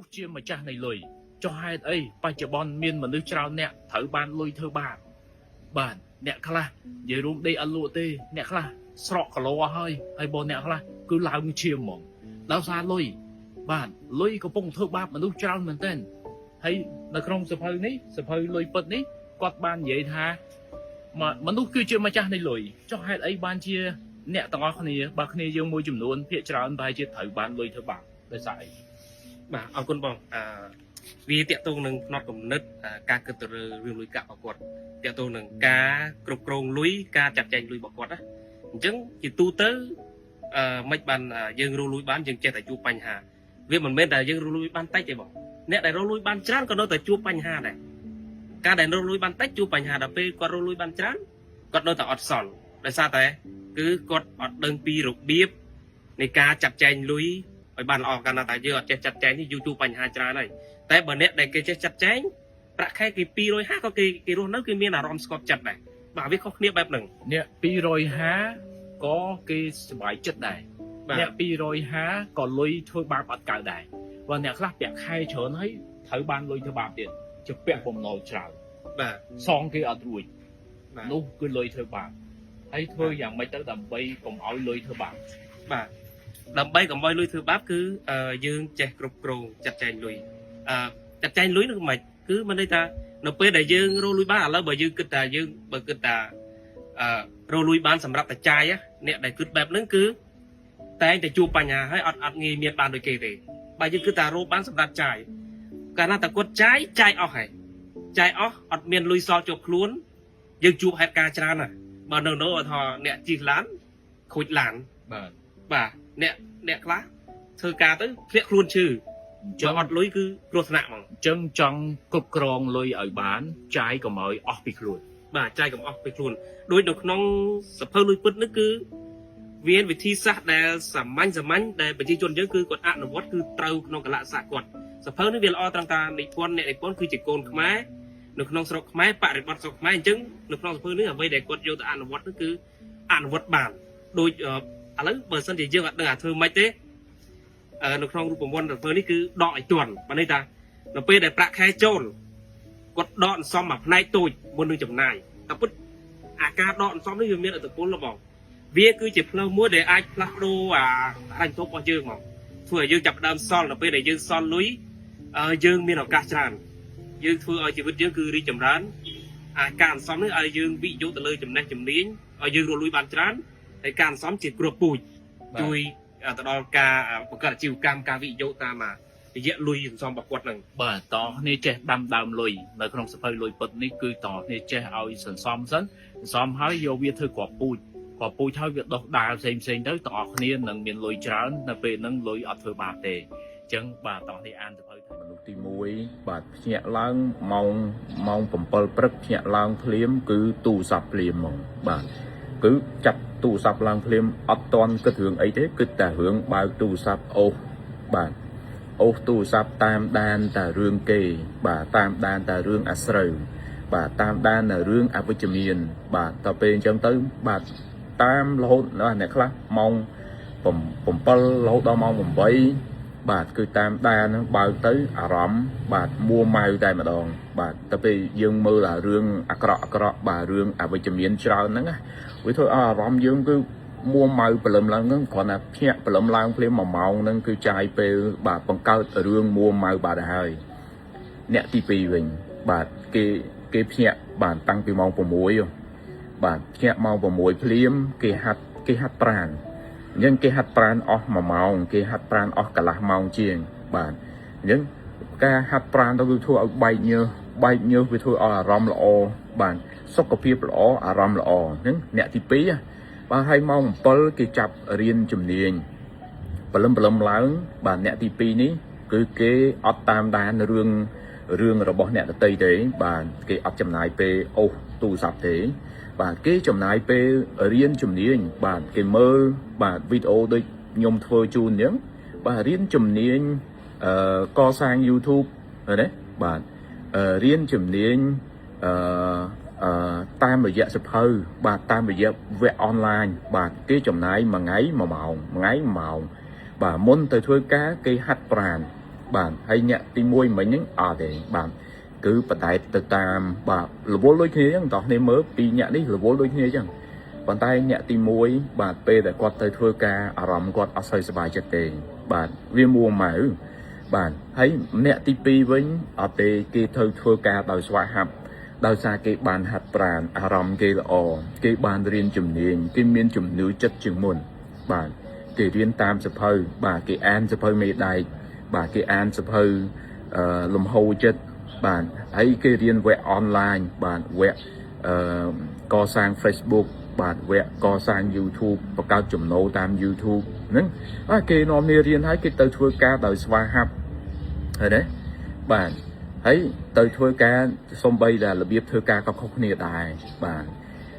ស្សជាម្ចាស់នៃលុយចុះហេតុអីបច្ចុប្បន្នមានមនុស្សច្រើនអ្នកត្រូវបានលុយធ្វើបាបបាទអ្នកខ្លះនិយាយរួមដេកអត់លក់ទេអ្នកខ្លះស្រកគីឡូអស់ហើយហើយបើអ្នកខ្លះគឺឡើងឈាមហ្មងដោយសារលុយបាទលុយកំពុងធ្វើបាបមនុស្សច្រើនមែនទែនហើយនៅក្នុងសៀវភៅនេះសៀវភៅលុយពិតនេះគាត់បាននិយាយថាមនុស្សគឺជាម្ចាស់នៃលុយចុះហេតុអីបានជាអ្នកទាំងអស់គ្នាបើគ្នាយើងមួយចំនួនភាគច្រើនប្រហែលជាត្រូវបានលុយធ្វើបាបដោយសារអី បាទអរគុណបងអឺវាតាក់ទងនឹងផ្នត់គំនិតការគិតទៅលើរឿងលុយកាក់របស់គាត់តាក់ទងនឹងការគ្រប់គ្រងលុយការចាត់ចែងលុយរបស់គាត់ណាអញ្ចឹងជាទូទៅអឺមិនបានយើងរកលុយបានយើងចេះតែជួបបញ្ហាវាមិនមែនតែយើងរកលុយបានតិចទេបងអ្នកដែលរកលុយបានច្រើនក៏នៅតែជួបបញ្ហាដែរការដែលរកលុយបានតិចជួបបញ្ហាដល់ពេលគាត់រកលុយបានច្រើនគាត់នៅតែអត់សល់ដោយសារតែគឺគាត់អត់ដឹងពីរបៀបនៃការចាត់ចែងលុយ ឲ្យបានល្អកាលណាតែយើងអត់ចេះចាត់ចែងនេះយូរជួបបញ្ហាច្រើនហើយតែបើអ្នកដែលគេចេះចាត់ចែងប្រាក់ខែគេ250ក៏គេគេរស់នៅគេមានអារម្មណ៍ស្កប់ចិត្តដែរបាទវាខុសគ្នាបែបហ្នឹង អ្នក250ក៏គេសប្បាយចិត្តដែរ បាទ អ្នក250ក៏លុយធ្វើបាបអត់កើតដែរបើអ្នកខ្លះប្រាក់ខែច្រើនហើយត្រូវបានលុយធ្វើបាបទៀតជាពាក់បំណុលច្រើន បាទ សងគេអត់រួច បាទ នោះគឺលុយធ្វើបាបហើយធ្វើយ៉ាងម៉េចទៅដើម្បីកុំឲ្យលុយធ្វើបាប បាទដើម្បីកុំឲ្យលុយធ្វើបាបគឺយើងចេះគ្រប់គ្រងចាត់ចែងលុយអឺចាត់ចែងលុយនោះមិនគឺមិនន័យថានៅពេលដែលយើងរកលុយបានឥឡូវបើយើងគិតថាយើងបើគិតថាអឺរកលុយបានសម្រាប់តែចាយអ្នកដែលគិតបែបហ្នឹងគឺតែងតែជួបបញ្ហាហើយអត់អត់ងាយមានបានដូចគេទេបើយើងគិតថារកបានសម្រាប់ចាយកាលណាតែគាត់ចាយចាយអស់ហើយចាយអស់អត់មានលុយសល់ជាប់ខ្លួនយើងជួបហេតុការណ៍ច្រើនណាស់បើនៅនោះថាអ្នកជិះឡានខូចឡាន បាទ បាទអ្នកអ្នកខ្លះធ្វើការទៅធ្លាក់ខ្លួនឈឺ អញ្ចឹង បើអត់លុយគឺគ្រោះថ្នាក់ហ្មង អញ្ចឹងចង់គ្រប់គ្រងលុយឲ្យបានចាយកុំឲ្យអស់ពីខ្លួន បាទចាយកុំអស់ពីខ្លួនដូចនៅក្នុងសភៅលុយពិតនេះគឺមានវិធីសាស្ត្រដែលសាមញ្ញសាមញ្ញដែលប្រជាជនយើងគឺគាត់អនុវត្តគឺត្រូវក្នុងកលៈស័កគាត់សភៅនេះវាល្អត្រង់ថានិពន្ធអ្នកនិពន្ធគឺជាកូនខ្មែរនៅក្នុងស្រុកខ្មែរបរិបទស្រុកខ្មែរអញ្ចឹងនៅក្នុងសភៅនេះអ្វីដែលគាត់យកទៅអនុវត្តនោះគឺអនុវត្តបានដូចឥឡូវបើសិនជាយើងអត់ដឹងអាធ្វើម៉េចទេនៅក្នុងរូបមន្តសភៅនេះគឺដកឲ្យទាន់បានន័យថានៅពេលដែលប្រាក់ខែចូលគាត់ដកអន្សំមួយផ្នែកតូចមុននឹងចំណាយតែពិតអាការដកអន្សំនេះវាមានឥទ្ធិពលហ្មងវាគឺជាផ្លូវមួយដែលអាចផ្លាស់ប្ដូរអាហិរញ្ញវត្ថុរបស់យើងហ្មងធ្វើឲ្យយើងចាប់ផ្ដើមសល់នៅពេលដែលយើងសល់លុយយើងមានឱកាសច្រើនយើងធ្វើឲ្យជីវិតយើងគឺរីកចម្រើនអាការអន្សំនេះឲ្យយើងវិនិយោគទៅលើចំណេះជំនាញឲ្យយើងរកលុយបានច្រើនហើយការអន្សំជាគ្រាប់ពូជជួយទៅដល់ការបង្កើតអាជីវកម្មការវិនិយោគតាមរយៈលុយសន្សំរបស់គាត់នឹង បាទតគ្នាចេះដាំដើមលុយនៅក្នុងសភៅលុយពិតនេះគឺតគ្នាចេះឲ្យសន្សំសិនសន្សំហើយយកវាធ្វើគ្រាប់ពូជគ្រាប់ពូជហើយវាដុះដាលផ្សេងផ្សេងទៅតគ្នានឹងមានលុយច្រើននៅពេលហ្នឹងលុយអត់ធ្វើបាបទេអញ្ចឹងបាទតគ្នាអានសភៅថា មនុស្សទី1បាទភ្ញាក់ឡើងម៉ោងម៉ោង7ព្រឹកភ្ញាក់ឡើងភ្លាមគឺទូរស័ព្ទភ្លាមហ្មងបាទគឺចាប់ទូរស័ព្ទឡើងភ្លាមអត់តន់គិតរឿងអីទេគិតតែរឿងបើកទូរស័ព្ទអូសបាទអូសទូរស័ព្ទតាមដានតែរឿងគេ បាទតាមដានតែរឿងអាស្រូវបាទតាមដានតែរឿងអវិជ្ជមាន បាទដល់ពេលអញ្ចឹងទៅបាទតាមរហូតដល់អ្នកខ្លះម៉ោង7រហូតដល់ម៉ោង8 បាទគឺតាមដានហ្នឹងបើកទៅអារម្មណ៍បាទមួម៉ៅតែម្ដង បាទទៅពេលយើងមើលអារឿងអាក្រក់អាក្រក់បាទរឿងអវិជ្ជមានច្រើនហ្នឹងណាវាធ្វើឲ្យអារម្មណ៍យើងគឺមួម៉ៅព្រលឹមឡើងហ្នឹងគ្រាន់តែភ្ញាក់ព្រលឹមឡើងភ្លាម1ម៉ោងហ្នឹងគឺចាយពេលបាទបង្កើតរឿងមួម៉ៅបាទទៅហើយអ្នកទី2វិញបាទគេគេភ្ញាក់បាទតាំងពីម៉ោង6ហ៎បាទភ្ញាក់ម៉ោង6ភ្លាមគេហាត់គេហាត់ប្រាណ អញ្ចឹងគេហាត់ប្រាណអស់1ម៉ោងគេហាត់ប្រាណអស់កន្លះម៉ោងជាងបាទអញ្ចឹងការហាត់ប្រាណទៅគឺធ្វើឲ្យបែកញើសបែកញើសវាធ្វើឲ្យអារម្មណ៍ល្អបាទសុខភាពល្អអារម្មណ៍ល្អអញ្ចឹងអ្នកទី2ណាបាទហើយម៉ោង7គេចាប់រៀនជំនាញព្រលឹមព្រលឹមឡើង បាទអ្នកទី2នេះគឺគេអត់តាមដានរឿងរឿងរបស់អ្នកដទៃទេ បាទគេអត់ចំណាយពេលអូសទូរស័ព្ទទេ បាទគេចំណាយពេលរៀនជំនាញបាទគេមើលបាទវីដេអូដូចខ្ញុំធ្វើជូនអញ្ចឹងបាទរៀនជំនាញអឺកសាង YouTube ឃើញទេបាទរៀនជំនាញអឺអឺតាមរយៈសភៅបាទតាមរយៈវគ្គអនឡាញបាទគេចំណាយមួយថ្ងៃ1ម៉ោងមួយថ្ងៃ1ម៉ោងបាទមុនទៅធ្វើការគេហាត់ប្រាណ បាទហើយអ្នកទី1មិញហ្នឹងអត់ទេបាទគឺបដែតទៅតាមបាទរវល់ដូចគ្នាអញ្ចឹងតោះគ្នាមើលពីរអ្នកនេះរវល់ដូចគ្នាអញ្ចឹងប៉ុន្តែអ្នកទី1បាទពេលដែលគាត់ទៅធ្វើការអារម្មណ៍គាត់អត់សូវសប្បាយចិត្តទេបាទវាមួម៉ៅបាទហើយអ្នកទី2វិញអត់ទេគេត្រូវធ្វើការដោយស្វាហាប់ដោយសារគេបានហាត់ប្រាណអារម្មណ៍គេល្អគេបានរៀនជំនាញគេមានជំនឿចិត្តជាងមុនបាទគេរៀនតាមសៀវភៅបាទគេអានសៀវភៅមេដែកបាទគេអានសៀវភៅអឺលំហូរចិត្តបាទហើយគេរៀនវគ្គអនឡាញបាទវគ្គអឺកសាង Facebook បាទវគ្គកសាង YouTube បង្កើតចំណូលតាម YouTube ហ្នឹងបាទគេនាំគ្នារៀនហើយគេទៅធ្វើការដោយស្វាហាប់ហើយទេបាទហើយទៅធ្វើការសំបីតែរបៀបធ្វើការក៏ខុសគ្នាដែរបាទ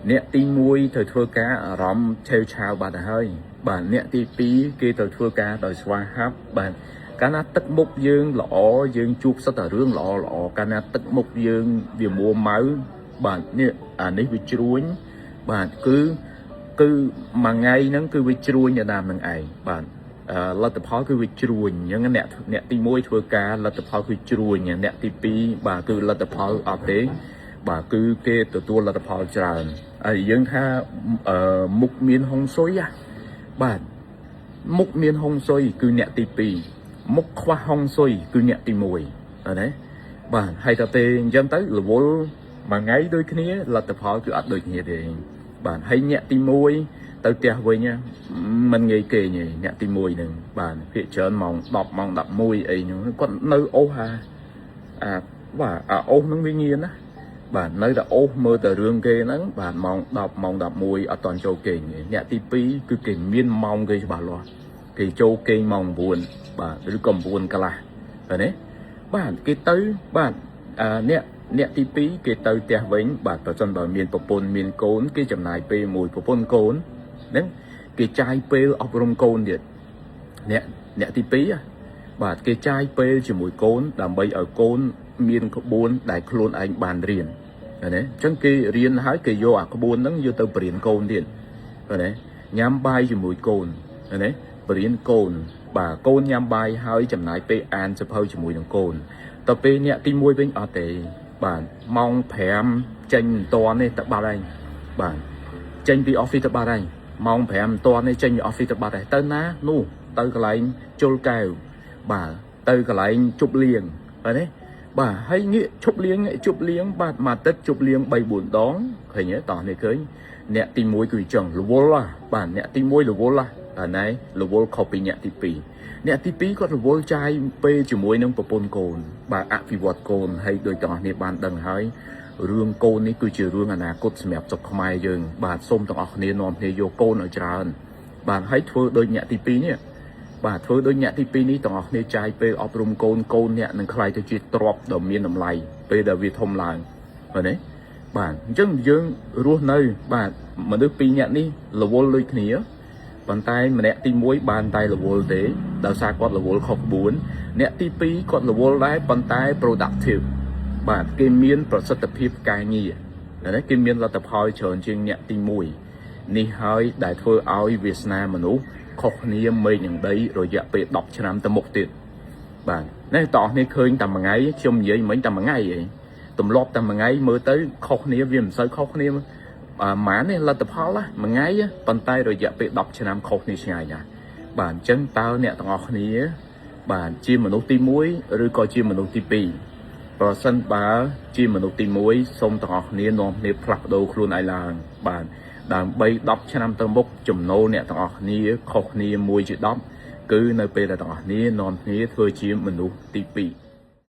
អ្នកទី1ទៅធ្វើការអារម្មណ៍ឆេវឆាវបាត់ទៅហើយបាទអ្នកទី2គេទៅធ្វើការដោយស្វាហាប់បាទកាលណាទឹកមុខយើងល្អយើងជួបសុទ្ធតែរឿងល្អល្អកាលណាទឹកមុខយើងវាមួម៉ៅបាទនេះអានេះវាជ្រួញបាទគឺគឺមួយថ្ងៃហ្នឹងគឺវាជ្រួញទៅតាមនឹងឯងបាទអឺលទ្ធផលគឺវាជ្រួញអញ្ចឹងអ្នកអ្នកទី1ធ្វើការលទ្ធផលគឺជ្រួញអ្នកទី2បាទគឺលទ្ធផលអត់ទេបាទគឺគេទទួលលទ្ធផលច្រើនហើយយើងថាអឺមុខមានហុងស៊ុយណាបាទមុខមានហុងស៊ុយគឺអ្នកទី2មុខខ្វះហុងស៊ុយគឺអ្នកទី1អត់ទេបាទហើយតទៅពេលអញ្ចឹងទៅរវល់មួយថ្ងៃដូចគ្នាលទ្ធផលគឺអត់ដូចគ្នាទេបាទហើយអ្នកទី1ទៅផ្ទះវិញណាមិនងាយគេងទេអ្នកទី1ហ្នឹងបាទភាគច្រើនម៉ោង10ម៉ោង11អីហ្នឹងគាត់នៅអូសអាអាបាទអាអូសហ្នឹងវាងាយណាបាទនៅតែអូសមើលតែរឿងគេហ្នឹងបាទម៉ោង10ម៉ោង11អត់តន់ចូលគេងទេអ្នកទី2គឺគេមានម៉ោងគេច្បាស់លាស់គេចូលគេងម៉ោង9បាទឬក៏9កន្លះឃើញទេបាទគេទៅបាទអឺអ្នកអ្នកទី2គេទៅផ្ទះវិញបាទប្រសិនបើមានប្រពន្ធមានកូនគេចំណាយពេលមួយប្រពន្ធកូនហ្នឹងគេចាយពេលអប់រំកូនទៀតអ្នកអ្នកទី2ណាបាទគេចាយពេលជាមួយកូនដើម្បីឲ្យកូនមានក្បួនដែលខ្លួនឯងបានរៀនឃើញទេអញ្ចឹងគេរៀនហើយគេយកអាក្បួនហ្នឹងយកទៅបរៀនកូនទៀតឃើញទេញ៉ាំបាយជាមួយកូនឃើញទេបរៀនកូនបាទកូនញ៉ាំបាយហើយចំណាយពេលអានសៀវភៅជាមួយនឹងកូនតទៅពេលអ្នកទី1វិញអត់ទេបាទម៉ោង5ចេញមិនតាន់ទេទៅបាត់ហើយបាទចេញពី office ទៅបាត់ហើយម៉ោង5មិនតាន់ទេចេញពី office ទៅបាត់ហើយទៅណានោះទៅកន្លែងជុលកែវបាទទៅកន្លែងជប់លៀងបាទទេបាទហើយងាកជប់លៀងជប់លៀងបាទមួយអាទិត្យជប់លៀង3 4ដងឃើញទេតោះនេះឃើញអ្នកទី1គឺចឹងរវល់ហ่ะបាទអ្នកទី1រវល់ហ่ะអាណែរវល់ខុសពីអ្នកទី2អ្នកទី2គាត់រវល់ចាយពេលជាមួយនឹងប្រពន្ធកូនបាទអភិវឌ្ឍកូនហើយដោយទាំងអស់គ្នាបានដឹងហើយរឿងកូននេះគឺជារឿងអនាគតសម្រាប់ស្រុកខ្មែរយើងបាទសូមទាំងអស់គ្នានាំគ្នាយកកូនឲ្យច្រើនបាទហើយធ្វើដូចអ្នកទី2នេះបាទធ្វើដូចអ្នកទី2នេះទាំងអស់គ្នាចាយពេលអប់រំកូនកូនអ្នកនឹងក្លាយទៅជាទ្រព្យដ៏មានតម្លៃពេលដែលវាធំឡើងឃើញទេបាទអញ្ចឹងយើងរស់នៅបាទមនុស្សពីរអ្នកនេះរវល់ដូចគ្នាប៉ុន្តែម្នាក់ទី1បានតែរវល់ទេដោយសារគាត់រវល់ខុសក្បួនអ្នកទី2គាត់រវល់ដែរប៉ុន្តែ productive បាទគេមានប្រសិទ្ធភាពការងារណាគេមានលទ្ធផលច្រើនជាងអ្នកទី1នេះហើយដែលធ្វើឲ្យវាសនាមនុស្សខុសគ្នាមេឃនឹងដីរយៈពេល10ឆ្នាំទៅមុខទៀតបាទនេះតោះនេះឃើញតែមួយថ្ងៃខ្ញុំនិយាយមិញតែមួយថ្ងៃឯងទម្លាប់តែមួយថ្ងៃមើលទៅខុសគ្នាវាមិនសូវខុសគ្នាបាទម៉ាននេះលទ្ធផលណាមួយថ្ងៃប៉ុន្តែរយៈពេល10ឆ្នាំខុសគ្នាឆ្ងាយណាស់បាទអញ្ចឹងតើអ្នកទាំងអស់គ្នាបាទជាមនុស្សទី1ឬក៏ជាមនុស្សទី2ប្រសិនបើជាមនុស្សទី1សូមទាំងអស់គ្នានាំគ្នាផ្លាស់ប្ដូរខ្លួនឯងឡើងបាទដើម្បី10ឆ្នាំទៅមុខចំណូលអ្នកទាំងអស់គ្នាខុសគ្នា1ជា10គឺនៅពេលដែលទាំងអស់គ្នានាំគ្នាធ្វើជាមនុស្សទី2